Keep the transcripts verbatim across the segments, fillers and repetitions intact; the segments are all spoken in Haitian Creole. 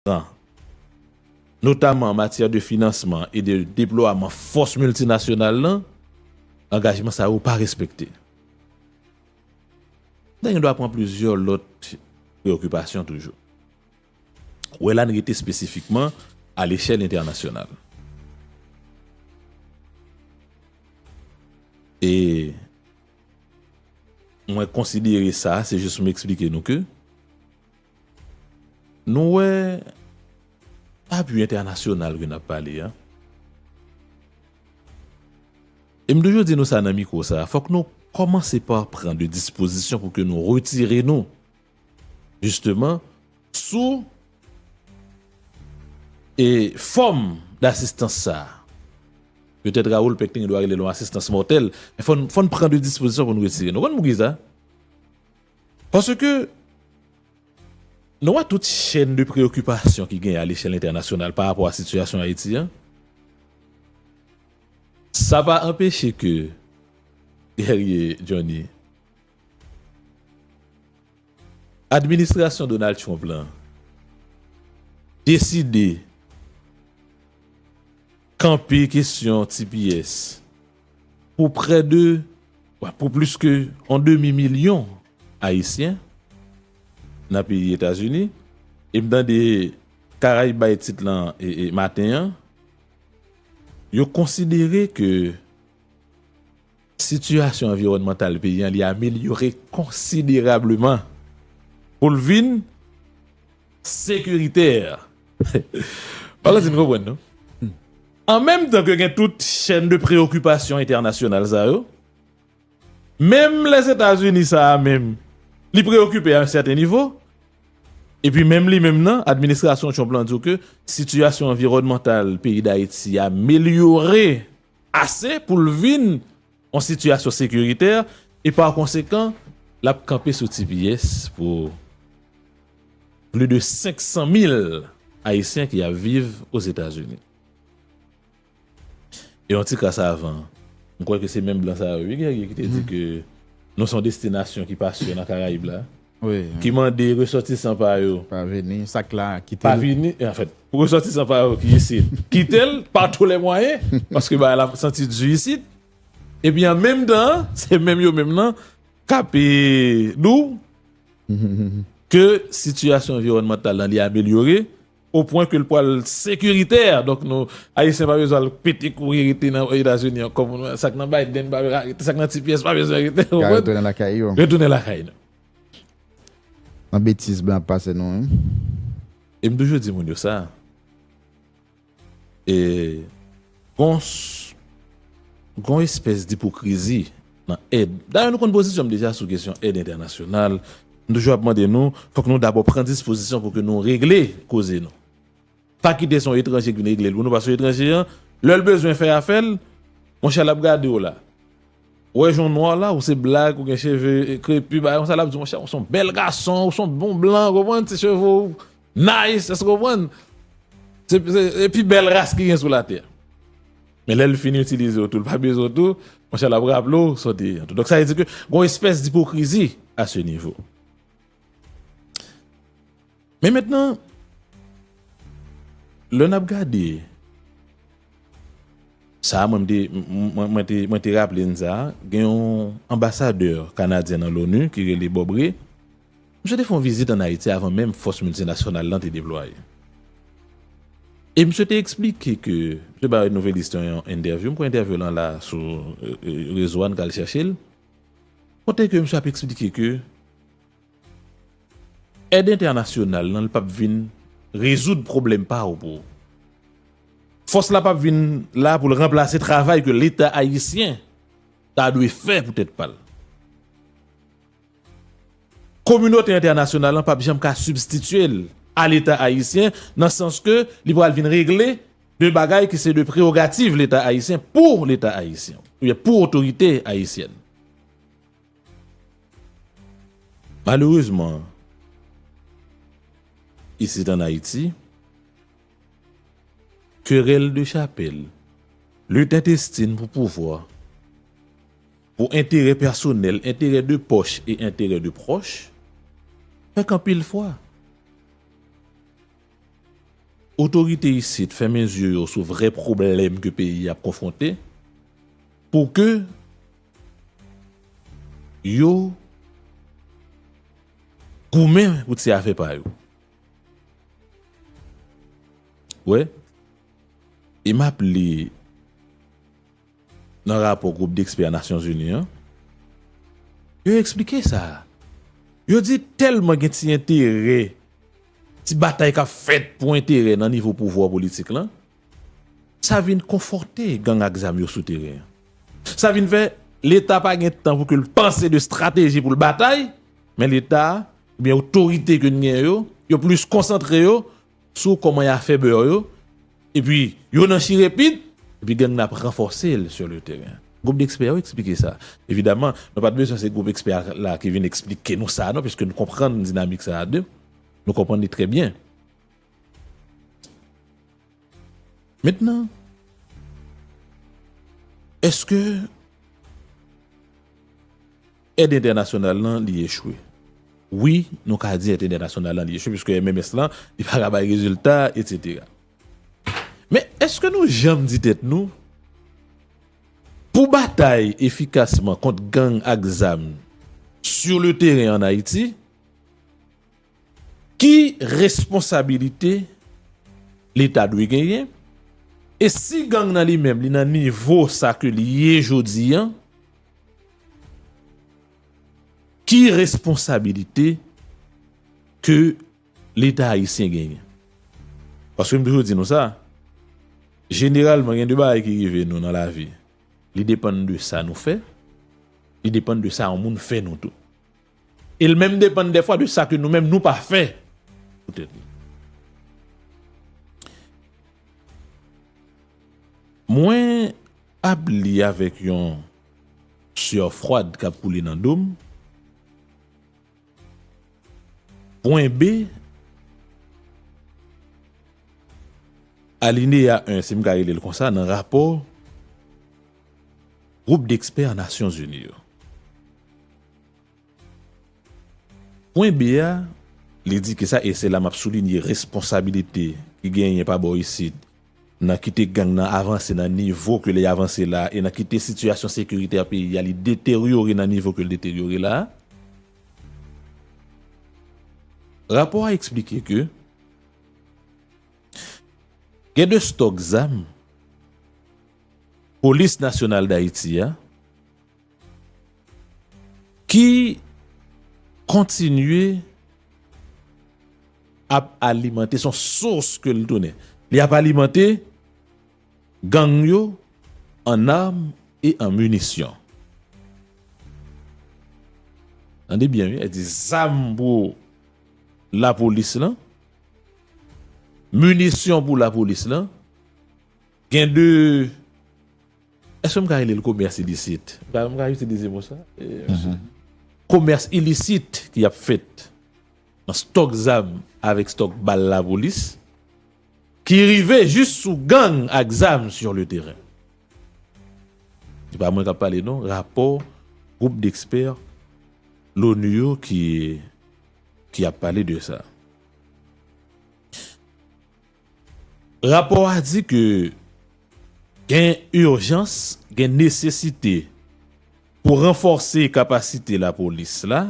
pran, notamman an matyè de finansman e de deplwaman fòs miltinasyonal lan, angajman sa yo pa respekte. N ta gen dwa pran plizyè lòt preyokipasyon toujou. Wè la n rete espesifikman a lechèl entènasyonal. E mwen konsidere sa, se jis pou m eksplike nou ke nou wè apui entènasyonal ke n ap pale a. E m toujou di nou sa nan mikwo sa, fòk nou kòmanse pa pran de dispozisyon pou ke nou retire nou, jisteman, sou e fòm dasistans sa a. Petèt Raoul Pèk te gen dwa rele l yon asistans mòtèl, men fò n, fò n pran de dispozisyon pou nou retire nou. Konn poukisa? Paske nou wè tout chèn de preyokipasyon ki genyen a lechèl entènasyonal pa rapò a sitiyasyon Ayiti an, sa pa anpeche ke Guerrier Johnny, administrasyon Donald Trump lan deside kanpe kesyon T P S pou prè de, pou plis ke yon demi milyon Ayisyen nan peyi Etazini. E m tande Karayib bay tit lan e, e maten an, yo konsidere ke sitiyasyon anviwònmantal peyi an, li amelyore konsiderableman pou l vin sekiritè. Pa konn si n konprann, non? An menm tan ke gen tout chèn de preyokipasyon entènasyonal sa yo, menm Lèzetazini sa a menm, li preyokipe a yon sèten nivo, epi menm li menm nan, administrasyon Trump lan di w ke sitiyasyon anviwònmantal peyi Dayiti amelyore ase pou l vin yon sitiyasyon sekiritè, e pa konsekan, l ap kanpe sou T P S pou plis de senk san mil Ayisyen ki ap viv Ozetazini. E yon ti kras avan, m kwè ke se menm blan sa yo, wi, Guerrier, ki te di ke nou se yon destinasyon ki pa si nan Karayib la, wi, ki mande resòtisan pa yo pa vini, sa k la, kite pa l. Vini, anfèt, pou resòtisan pa yo ki isit, kite l pa tou lè mwayen, paske bagay la santi di isit. Epi an menm tan, se menm yo menm nan k ap di w ke sitiyasyon anviwònmantal lan li amelyore, o pwen ke l pral sekiritè. Donk, nou, Ayisyen pa bezwen al pete kouri rete nan Etazini ankò. Sa k nan Biden pa bezwen rete, sa k nan T P S pa bezwen rete. Ka retounen lakay yo. Retounen lakay nou. Nan betiz blan ap pase nou, wi. E m toujou di moun yo sa. E gon, gon espès dipokrizi nan èd. Dayè, nou konn pozisyon m deja sou kesyon èd entènasyonal. M toujou ap mande nou, fòk nou dabò pran dispozisyon pou ke nou regle koze nou. Pa kite se yon etranje ki vin regle l pou nou, paske etranje an, lè l bezwen fè afè l, monchè, l ap gade w la. Ou wè jan w nwa la, ou se blak, ou gen cheve krepi, bagay konsa, l ap di w, monchè, ou se yon bèl gason, ou se yon bon blan, ou konprann, ti cheve w nice, èske w konprann? Se, se, se pi bèl ras ki gen sou latè. Men lè l fin itilize w tou, l pa bezwen w tou, monchè, l ap raple w sa w te ye an tou. Donk, sa vle di ke gon espès dipokrizi a se nivo. Men mentnan, lè n ap gade, sa a mwen, m te, m, mwen, mwen te, mwen te raple n sa, gen yon anbasadè kanadyen nan l'ONU ki rele Bob Ray. Misye te fè yon vizit ann Ayiti avan menm fòs miltinasyonal lan te deplwaye. E misye te eksplike ke, misye bay Nouvelliste yon entèvyou, m kwè entèvyou lan la sou, e, e, rezo a, n ka al chèche l. Kote ke misye ap eksplike ke èd entènasyonal lan, li p ap vin rezoud pwoblèm pa w pou ou. Fòs la p ap vin la pou l ranplase travay ke Leta ayisyen ta dwe fè pou tèt pa l. Kominote entènasyonal lan p ap janm ka sibstitye l a Leta ayisyen, nan sans ke li pral vin regle de bagay ki se de prewogativ Leta ayisyen pou Leta ayisyen, oubyen pou otorite ayisyèn. Malerezman, isit ann Ayiti, kerèl de chapèl, lit entestin pou pouvwa, pou enterè pèsonèl, enterè de pòch e enterè de pwòch, fè k anpil fwa, otorite isit fèmen zye yo sou vrè pwoblèm ke peyi a ap konfwonte, pou ke yo goumen pou ti afè pa yo. Wè, e m ap li nan rapò gwoup dekspè Nasyonzini an, yo eksplike sa. Yo di tèlman gen ti enterè, ti batay k ap fèt pou enterè nan nivo pouvwa politik lan, sa vin konfòte gang ak zam yo sou teren an. Sa vin fè Leta pa gen tan pou ke l panse de estrateji pou l batay, men Leta, oubyen otorite ke n gen yo, yo plis konsantre yo sou kòman y a fè bè yo, epi yo nan chirepit, epi gang nan ap ranfòse l sur le terrain. Gwoup dekspè yo eksplike sa. Evidaman, nou pa t bezwen se gwoup ekspè la ki vin eksplike nou sa, non, piske nou konprann dinamik sa a de, nou konprann li trè byen. Mentnan, èske èd entènasyonal lan, li echwe? Wi, nou ka di èd entènasyonal lan, li echwe, piske M M S lan, li pa ka bay rezilta, etsetera. Men, èske nou janm di tèt nou, pou batay efikasman kont gang ak zam sur le terrain an Ayiti, ki responsabilite Leta dwe genyen? E si gang nan li menm, li nan nivo sa ke li ye jodi an, ki responsabilite ke Leta ayisyen genyen? Paske m toujou di nou sa, jeneralman, gen de bagay ki rive nou nan lavi. Li depann de sa nou fè, li depann de sa yon moun fè nou tou. E l menm depann dèfwa de sa ke nou menm nou pa fè pou tèt nou. Mwen ap li avèk yon sueur froide k ap koule nan do m. Pwen B, alineya en, si m ka rele l konsa, nan rapò gwoup dekspè Nasyonzini yo. Pwen B a, li di ke sa, e se la m ap soulinye responsabilite ki genyen pa bò isit, nan kite gang nan avanse nan nivo ke li avanse la, e nan kite sitiyasyon sekiritè peyi a, li deteryore nan nivo ke l deteryore la. Rapò a eksplike ke gen de stòk zam Polis Nasyonal Dayiti a, ki kontinye ap alimante, se yon sous ke l tounen. Li ap alimante gang yo an arm e an minisyon. Tande byen, wi, e di zam pou lapolis lan, minisyon pou lapolis lan, gen de, èske m ka rele l komès ilisit? M ka, m ka itilize mo sa? E, komès ilisit ki ap fèt nan stòk zam avèk stòk bal lapolis, ki rive jis sou gang ak zam sur le terrain. Se pa mwen k ap pale, non. Rapò gwoup dekspè Lonu yo ki, ki ap pale de sa. Rapò a di ke gen ijans, gen nesesite pou ranfòse kapasite lapolis la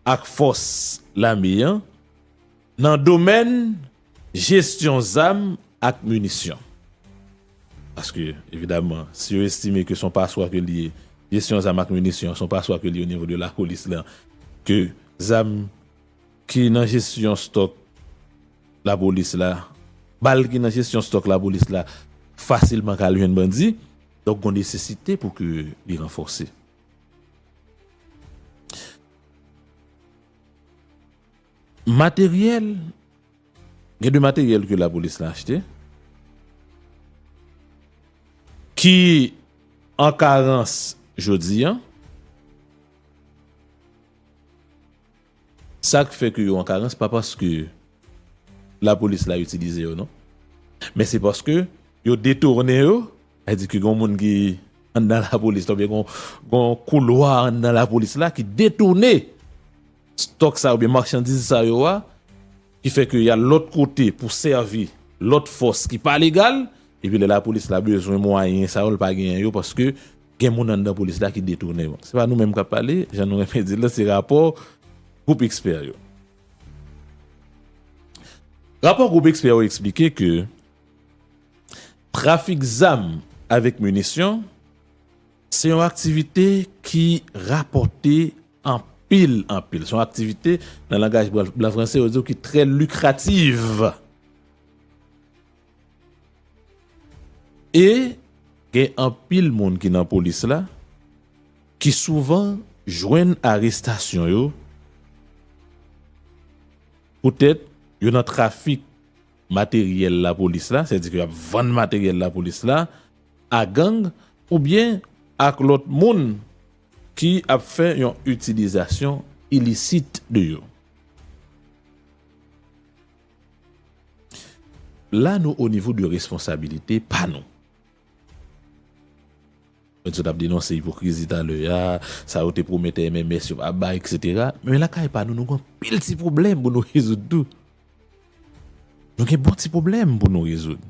ak fòs lame an nan domèn jesyon zam ak minisyon. Paske, evidaman, si yo estime ke se yon paswa ke li ye, jesyon zam ak minisyon, se yon paswa ke li ye o nivo de lapolis la, ke zam ki nan jesyon stòk lapolis la, bal ki nan jesyon stòk lapolis la, fasilman ka al jwenn bandi, donk, gon nesesite pou ke li ranfòse. Materyèl, gen de materyèl ke lapolis la achte, ki an karans jodi an. Sa k fè ke yo an karans, pa paske lapolis la itilize yo, non. Men se paske yo detounen yo, sa di ke gen moun ki anndan lapolis la, oubyen gen, gen koulwa anndan lapolis la ki detounen stòk sa oubyen machandiz sa yo a, ki fè ke y al lòt kote pou sèvi lòt fòs ki pa legal, epi lè lapolis la bezwen mwayen sa yo, l pa genyen yo, paske gen moun anndan polis la ki detounen yo. Se pa nou menm k ap pale, jan nou renmen di l, se rapò gwoup ekspè yo. Rapò gwoup ekspè yo eksplike ke trafik zam avèk minisyon se yon aktivite ki rapòte anpil, anpil. Se yon aktivite, nan langaj blan, blan franse, yo di w ki trè likrativ. E gen anpil moun ki nan polis la, ki souvan jwenn arestasyon yo, poutèt yo nan trafik materyèl lapolis la, sètadi ke y ap vann materyèl lapolis la a gang oubyen ak lòt moun ki ap fè yon itilizasyon ilisit de yo. La, nou o nivo de responsabilite pa nou. Mwen sot ap denonse ipokrizi talè a, sa yo te pwomèt M M S yo pa bay, etsetera. Men lakay pa nou, nou gen anpil ti pwoblèm pou nou rezoud tou. Nou gen bon ti pwoblèm pou nou rezoud.